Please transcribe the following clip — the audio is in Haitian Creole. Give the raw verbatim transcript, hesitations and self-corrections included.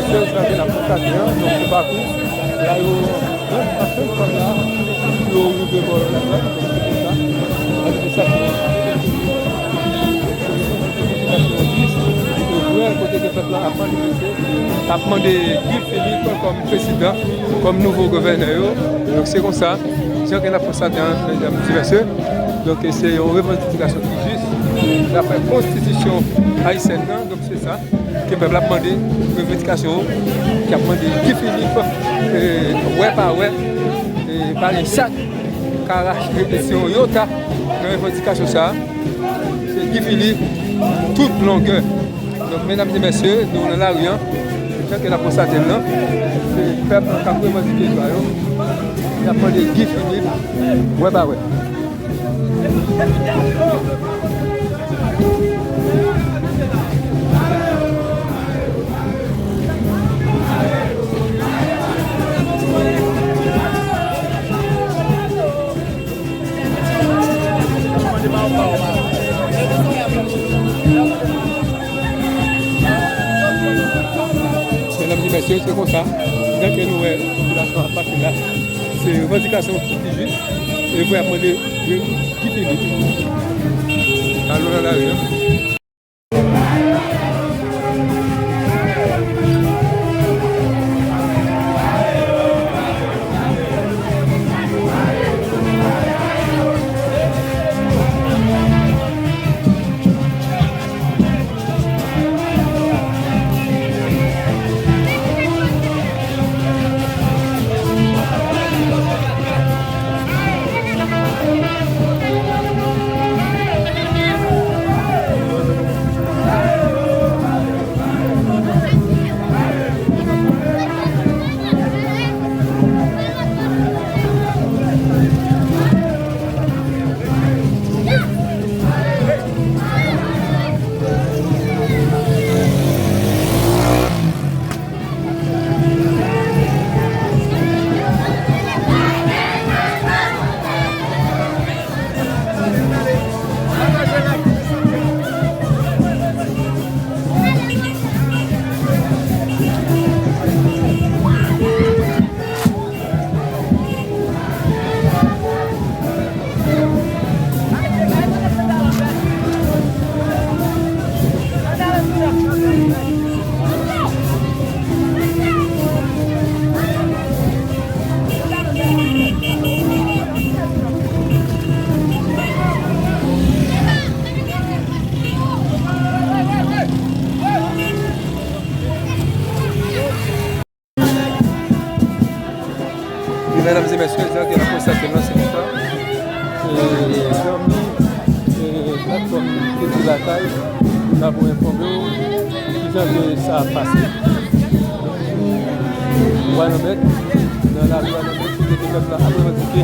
Sèl sa ke n ap konstate an, donk, se pakou la yo, menm apre fanm la, yo rive bò lakay, donk, se konsa, la se sa ki, se yon manifestasyon jis e vrè kote ke pèp la ap manifeste, ap mande Guy Philippe kòm prezidan, kòm nouvo gouvènè yo. Donk, se konsa, jan ke n ap konstate an, medam e mesye, donk, se yon revandikasyon ki jis, daprè konstitisyon ayisyèn nan, donk, se sa ke pèp la ap mande, revandikasyon yo, ki ap mande Guy Philippe, e, wè pa wè, e, pa gen sa k ka rache, se yon yota nan revandikasyon sa a, se Guy Philippe tout longè. Donk, medam e mesye, nou nan lari an, jan ke n ap konstate l lan, se pèp lan k ap revandike dwa yo, y ap mande Guy Philippe, wè pa wè. Medam e mesye, se konsa, jan ke nou wè popilasyon ap pase la, se revandikasyon ki jis, e pou y ap mande Guy Philippe. Alò nan lari an. Medam e mesye, jan ke n ap konstate l lan, se konsa. E, zanmi, e, platfòm Kilti Lakay, nou la pou enfòme w kijan ke sa ap pase. Wanament, nan lari Wanament, kote ke pèp la ap revandike.